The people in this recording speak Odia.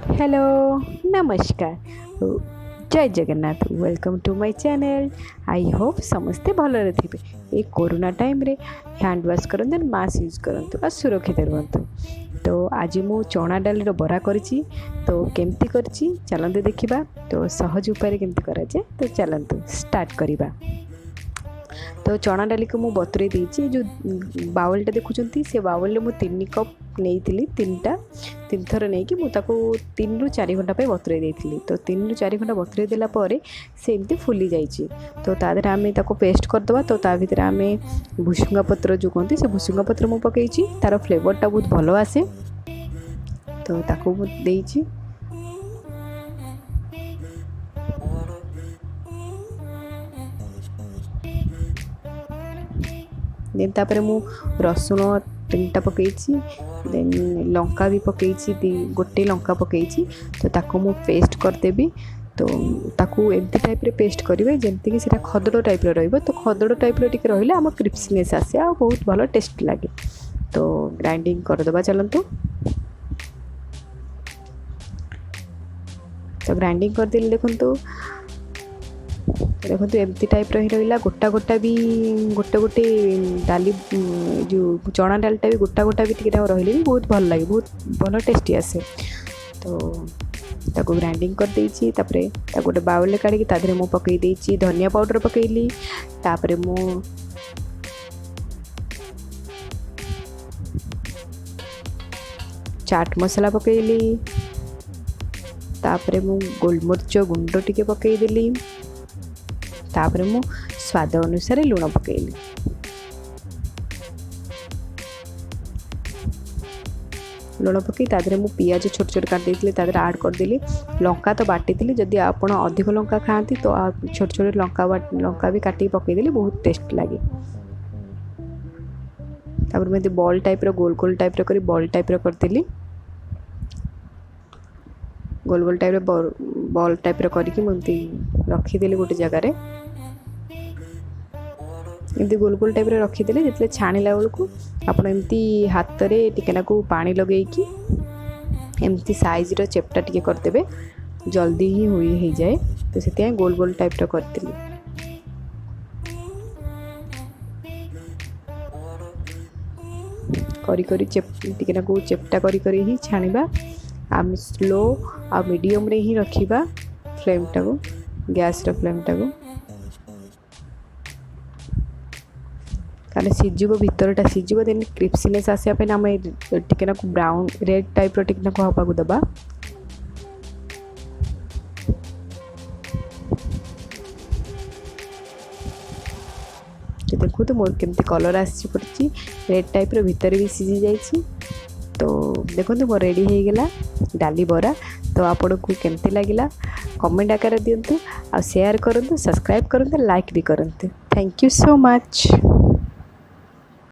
ହ୍ୟାଲୋ, ନମସ୍କାର, ଜୟ Jagannath. Welcome to my channel. I hope ସମସ୍ତେ ଭଲରେ ଥିବେ। ଏ କୋରୋନା ଟାଇମ୍ରେ ହ୍ୟାଣ୍ଡ ୱାଶ୍ କରନ୍ତୁ, ମାସ୍କ ୟୁଜ୍ କରନ୍ତୁ ଆଉ ସୁରକ୍ଷିତ ରୁହନ୍ତୁ। ତ ଆଜି ମୁଁ ଚଣା ଡାଲିର ବରା କରିଛି। ତ କେମିତି କରିଛି, ଚାଲନ୍ତୁ ଦେଖିବା। ତ ସହଜ ଉପାୟରେ କେମିତି କରାଯାଏ, ତ ଚାଲନ୍ତୁ ଷ୍ଟାର୍ଟ କରିବା। ତ ଚଣା ଡାଲିକୁ ମୁଁ ବତୁରେଇ ଦେଇଛି। ଯେଉଁ ବାଉଲଟା ଦେଖୁଛନ୍ତି, ସେ ବାଉଲରେ ମୁଁ 3 କପ୍ ନେଇଥିଲି। ତିନିଥର ନେଇକି ମୁଁ ତାକୁ 3ରୁ 4 ଘଣ୍ଟା ପାଇଁ ବତୁରେଇ ଦେଇଥିଲି। ତ 3ରୁ 4 ଘଣ୍ଟା ବତୁରେଇ ଦେଲା ପରେ ସେ ଏମିତି ଫୁଲି ଯାଇଛି। ତ ତା ଦେହରେ ଆମେ ତାକୁ ପେଷ୍ଟ କରିଦେବା। ତ ତା ଭିତରେ ଆମେ ଭୁସୁଙ୍ଗା ପତ୍ର ଯେଉଁ କୁହନ୍ତି, ସେ ଭୁସୁଙ୍ଗା ପତ୍ର ମୁଁ ପକାଇଛି। ତା'ର ଫ୍ଲେଭରଟା ବହୁତ ଭଲ ଆସେ, ତ ତାକୁ ମୁଁ ଦେଇଛି। ଦେନ୍ ତାପରେ ମୁଁ ରସୁଣ ତିନିଟା ପକାଇଛି। ଦେନ୍ ଲଙ୍କା ବି ପକାଇଛି, ଗୋଟେ ଲଙ୍କା ପକାଇଛି। ତ ତାକୁ ମୁଁ ପେଷ୍ଟ କରିଦେବି। ତ ତାକୁ ଏମିତି ଟାଇପ୍ରେ ପେଷ୍ଟ କରିବେ ଯେମିତିକି ସେଇଟା ଖଦଡ଼ ଟାଇପ୍ର ରହିବ। ତ ଖଦଡ଼ ଟାଇପ୍ର ଟିକେ ରହିଲେ ଆମ କ୍ରିସ୍ପିନେସ୍ ଆସେ ଆଉ ବହୁତ ଭଲ ଟେଷ୍ଟ ଲାଗେ। ତ ଗ୍ରାଇଣ୍ଡିଙ୍ଗ କରିଦେବା ଚାଲନ୍ତୁ। ତ ଗ୍ରାଇଣ୍ଡିଙ୍ଗ କରିଦେଲି। ଦେଖନ୍ତୁ ଦେଖନ୍ତୁ, ଏମିତି ଟାଇପ୍ର ହିଁ ରହିଲା। ଗୋଟା ଗୋଟା ବି, ଗୋଟେ ଗୋଟେ ଡାଲି, ଯେଉଁ ଚଣା ଡାଲିଟା ବି ଗୋଟା ଗୋଟା ବି ଟିକେ ରହିଲେ ବି ବହୁତ ଭଲ ଲାଗେ, ବହୁତ ଭଲ ଟେଷ୍ଟି ଆସେ। ତ ତାକୁ ଗ୍ରାଇଣ୍ଡିଙ୍ଗ କରିଦେଇଛି। ତାପରେ ତାକୁ ଗୋଟେ ବାଉଲରେ କାଢ଼ିକି ତା ଦେହରେ ମୁଁ ପକାଇ ଦେଇଛି, ଧନିଆ ପାଉଡ଼ର ପକାଇଲି। ତାପରେ ମୁଁ ଚାଟ୍ ମସଲା ପକାଇଲି। ତାପରେ ମୁଁ ଗୋଲମରିଚ ଗୁଣ୍ଡ ଟିକେ ପକାଇଦେଲି। ତାପରେ ମୁଁ ସ୍ୱାଦ ଅନୁସାରେ ଲୁଣ ପକାଇଲି। ଲୁଣ ପକାଇ ତା ଦେହରେ ମୁଁ ପିଆଜ ଛୋଟ ଛୋଟ କାଟି ଦେଇଥିଲି, ତା ଦେହରେ ଆଡ଼୍ କରିଦେଲି। ଲଙ୍କା ତ ବାଟିଥିଲି। ଯଦି ଆପଣ ଅଧିକ ଲଙ୍କା ଖାଆନ୍ତି, ତ ଛୋଟ ଛୋଟ ଲଙ୍କା ବି କାଟିକି ପକାଇଦେଲି, ବହୁତ ଟେଷ୍ଟ ଲାଗେ। ତାପରେ ମୁଁ ଏମିତି ବଲ୍ ଟାଇପ୍ର, ଗୋଲ ଗୋଲ ଟାଇପ୍ର କରି, ବଲ୍ ଟାଇପ୍ର କରିଦେଲି। ଗୋଲ ଗୋଲ ଟାଇପ୍ର, ବଲ୍ ଟାଇପ୍ର କରିକି ମୁଁ ଏମିତି ରଖିଦେଲି ଗୋଟେ ଜାଗାରେ। ଏମିତି ଗୋଲ ଗୋଲ ଟାଇପ୍ର ରଖିଦେଲେ, ଯେତେବେଳେ ଛାଣିଲା ବେଳକୁ ଆପଣ ଏମିତି ହାତରେ ଟିକେ ପାଣି ଲଗେଇକି ଏମିତି ସାଇଜ୍ର ଚେପ୍ଟା ଟିକେ କରିଦେବେ, ଜଲ୍ଦି ହିଁ ହେଇଯାଏ। ତ ସେଥିପାଇଁ ଗୋଲ ଗୋଲ ଟାଇପ୍ର କରିଥିଲି। କରି କରି ଟିକେ ନାକୁ ଚେପ୍ଟା କରି କରି ହିଁ ଛାଣିବା। ଆମେ ସ୍ଲୋ ଆଉ ମିଡ଼ିୟମ୍ରେ ହିଁ ରଖିବା ଫ୍ଲେମ୍ଟାକୁ, ଗ୍ୟାସ୍ର ଫ୍ଲେମ୍ଟାକୁ। କାରଣ ସିଝିବ, ଭିତରଟା ସିଝିବ, ଦେନ୍ କ୍ରିସ୍ପିନେସ୍ ଆସିବା ପାଇଁ ଆମେ ଟିକେ ନାକୁ ବ୍ରାଉନ୍ ରେଡ଼୍ ଟାଇପ୍ର ଟିକେ ନାକୁ ହେବାକୁ ଦେବା। ଦେଖନ୍ତୁ, ମୋର କେମିତି କଲର୍ ଆସିଛି ପଡ଼ିଛି, ରେଡ଼୍ ଟାଇପ୍ର, ଭିତରେ ବି ସିଝି ଯାଇଛି। ତ ଦେଖନ୍ତୁ, ମୋର ରେଡ଼ି ହେଇଗଲା ଡାଲି ବରା। ତ ଆପଣଙ୍କୁ କେମିତି ଲାଗିଲା, କମେଣ୍ଟ ଆକାରରେ ଦିଅନ୍ତୁ ଆଉ ସେୟାର କରନ୍ତୁ, ସବସ୍କ୍ରାଇବ୍ କରନ୍ତୁ, ଲାଇକ୍ ବି କରନ୍ତୁ। Thank you so much.